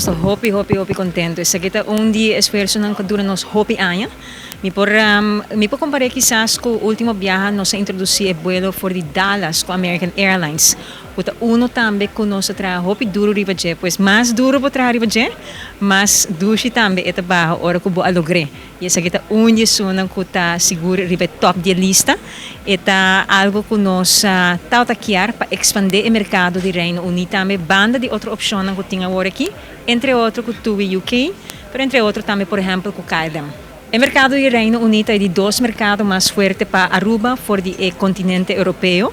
Nos ta hopi hopi hopi contento. Esaki ta un di e esfuerzonan cu dura nos hopi aña. Mi por mi por compare kisas cu ultimo biaha nos a introduci e vuelo for di Dallas cu American Airlines, cu ta uno tambe cu nos a traha hopi duro riba dje. Pues mas duro bo traha riba dje, mas dushi tambe e ta baha ora cu bo a logr'é. Y esaki ta un di esunnan cu ta sigur riba e top di e lista. E ta algo cu nos tawata kier pa expande e mercado di Reino Uni tambe banda di otro opcionnan cu tin awor aki, entre otro cu TUI UK, pero entre otro tambe por ehempel cu KLM. E mercado di Reino Uni ta e di dos mercado mas fuerte pa Aruba for di e continente Europeo.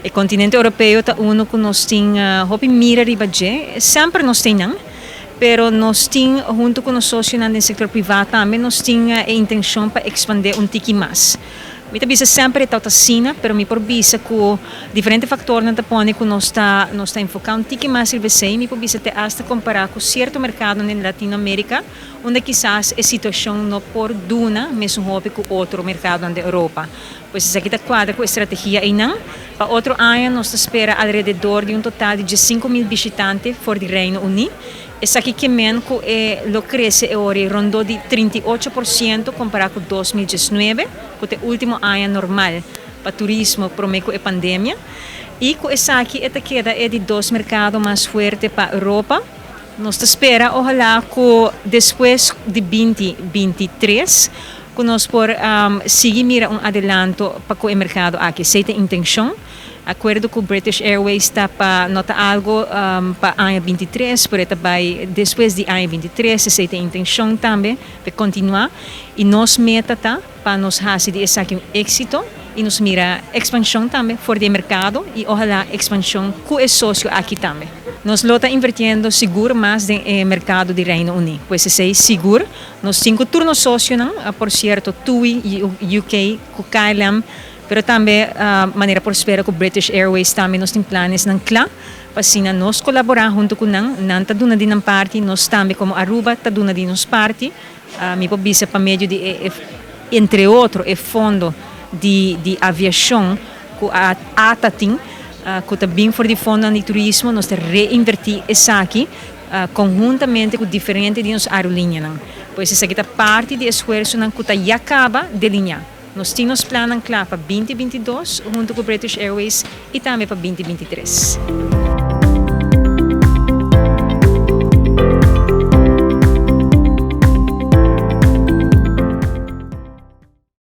E continente Europeo ta uno cu nos tin hopi mira riba dje, semper nos tin nan, pero nos tin hunto cu nos socionan den sector priva tambe nos tin e intencion pa expande un tiki mas. Mi ta bisa semper e tawta asina, pero mi por bisa cu diferente factornan ta pone cu nos ta nos ta enfoca un tiki mas riba esey. Mi por bisa te hasta compara cu cierto mercadonan den Latino America unda kisas e situacion no por duna mesun hopi cu otro mercadonan den Europa. Pues esaki ta cuadra cu e strategia eynan. Pa otro aña nos ta spera alrededor di un total di 15.000 bishitante for di Reino Uni. Esaki ke men cu e lo crece e ora rondo di 38% compara cu 2019, cu ta e ultimo aña normal pa turismo prome cu e pandemia. Y cu esaki e ta keda e di dos mercado mas fuerte pa Europa. Nos ta spera, ohala cu despues di 2023, cu nos por sigui mira un adelanto pa cu e mercado aki. Esey ta intencion. Acuerdo cu British Airways ta pa no ta algo pa aña 23, pero ta bay despues di aña 23, esey ta intencion tambe pa continua. Y nos meta ta pa nos haci di esaki un exito y nos mira expansion tambe for di mercado y ohala expansion cu e socio aki tambe. Nos lo ta invirtiendo sigur mas den e mercado di Reino Uni. Pues esey sigur. Nos tin cu tur nos socionan, por cierto, TUI, UK, cu KLM, pero tambe manera por spera cu British Airways tambe nos tin planes nan cla pa asina nos colabora hunto cu nan, nan ta duna di nan parti, nos tambe como Aruba ta duna di nos parti. Mi por bisa pa medio di e, entre otro, e fondo di aviacion cu ATA tin, cu ta bin for di fondo di turismo, nos ta reinverti esaki conhuntamente cu diferente di nos aerolineanan. Pues esaki ta parti di esfuersonan cu ta ya caba delinea. Nos tin nos plannan cla pa 2022 hunto cu British Airways y tambe pa 2023.